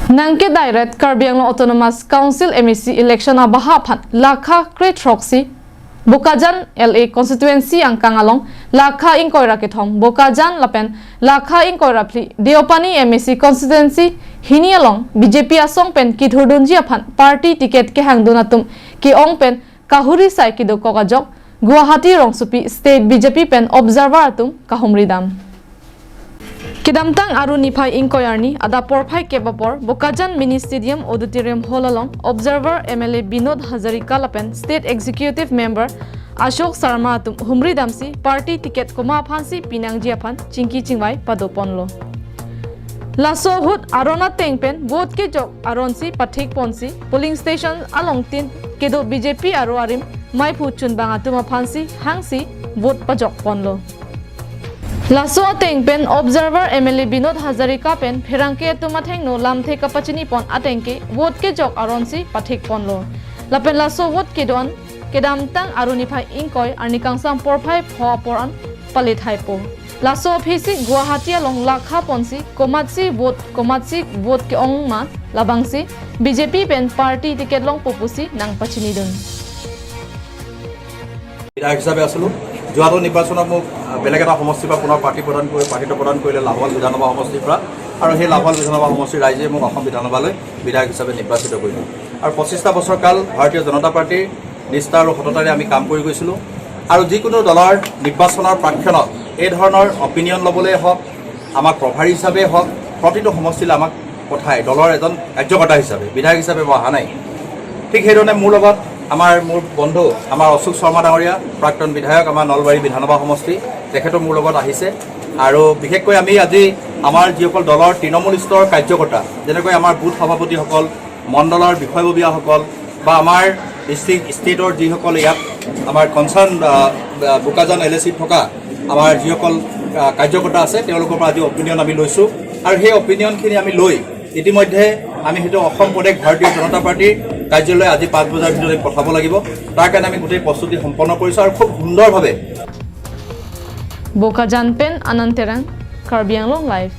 Nangke direct Karbi Anglong Autonomous Council MEC election a baha phan Lakha Kretroxi Bokajan LA constituency ang kangalong Lakha ingkoira ke thong Bokajan lapen Lakha ingkoira phli Deopani MEC constituency hini along BJP asong pen kithurdunji aphan party ticket ke hangdunatum ki ong pen kahuri sai ki do kokajok Guwahati Rongsupi state BJP pen observer atum kahumridam Kidamtang aru niphai inquiry ada porphai kebapor Bokajan Mini Stadium Auditorium Hall along Observer MLA Binod Hazarika lapen State Executive Member Ashok Sharma atum humri damsi party ticket koma phansi pinangji aphan chingki chingwai padoponlo Laso hut arona tengpen vote ke jok aronsi pathik ponsi polling station along tin kedo BJP aro arim maiphu chunbang atum phansi hangsi vote pajok ponlo Laso ateng pen observer MLA Binod Hazarika pen phirangke tumatheng no lamthe kapachini pon atengke vote ke jok aronsi pathik ponlo lapen laso vote ke don kedamtang aruni phai ingkoi arni kangsam porphai pho poran palit haipo laso phisi Guwahati along lakha ponsi komatsi vote ke ongma labangsi BJP pen party ticket long popusi nang pachini dun. বিধায়ক হিচাপে আছিলোঁ। যোৱাটো নিৰ্বাচনত মোক বেলেগ এটা সমষ্টিৰ পৰা পুনৰ প্ৰাৰ্থী প্ৰদান কৰি প্ৰাৰ্থিত্ব প্ৰদান কৰিলে লাহোৱাল বিধানসভা সমষ্টিৰ পৰা আৰু সেই লাহোৱাল বিধানসভা সমষ্টিৰ ৰাইজে মোক অসম বিধানসভালৈ বিধায়ক হিচাপে নিৰ্বাচিত কৰিলে। আৰু 25টা বছৰ কাল ভাৰতীয় জনতা পাৰ্টীৰ নিষ্ঠা আৰু সততাৰে আমি কাম কৰি গৈছিলোঁ। আৰু যিকোনো দলৰ নিৰ্বাচনৰ প্ৰাকক্ষণত এই ধৰণৰ অপিনিয়ন ল'বলৈ হওক, আমাক প্ৰভাৰী হিচাপে হওক, প্ৰতিটো সমষ্টিলৈ আমাক পঠায় দলৰ এজন কাৰ্যকৰ্তা হিচাপে, বিধায়ক হিচাপে মই অহা নাই। ঠিক সেইধৰণে মোৰ লগত আমাৰ মোৰ বন্ধু আমাৰ অশোক শৰ্মা ডাঙৰীয়া, প্ৰাক্তন বিধায়ক আমাৰ নলবাৰী বিধানসভা সমষ্টি, তেখেতো মোৰ লগত আহিছে। আৰু বিশেষকৈ আমি আজি আমাৰ যিসকল দলৰ তৃণমূল স্তৰৰ কাৰ্যকৰ্তা, যেনেকৈ আমাৰ বুথ সভাপতিসকল, মণ্ডলৰ বিষয়ববীয়াসকল বা আমাৰ ডিষ্ট্ৰিক্ট ষ্টেটৰ যিসকল ইয়াত আমাৰ কনচাৰ্ণ বোকাজান এলএচিত থকা আমাৰ যিসকল কাৰ্যকৰ্তা আছে, তেওঁলোকৰ পৰা আজি অপিনিয়ন আমি লৈছোঁ। আৰু সেই অপিনিয়নখিনি আমি লৈ ইতিমধ্যে আমি সেইটো অসম প্ৰদেশ ভাৰতীয় জনতা পাৰ্টীৰ কাৰ্যালয় আজি 5 বজাৰ ভিতৰত আমি পঠাব লাগিব। তাৰ কাৰণে আমি গোটেই প্ৰস্তুতি সম্পন্ন কৰিছোঁ আৰু খুব সুন্দৰভাৱে Bokajan pen Ananterang, Karbi Anglong Live.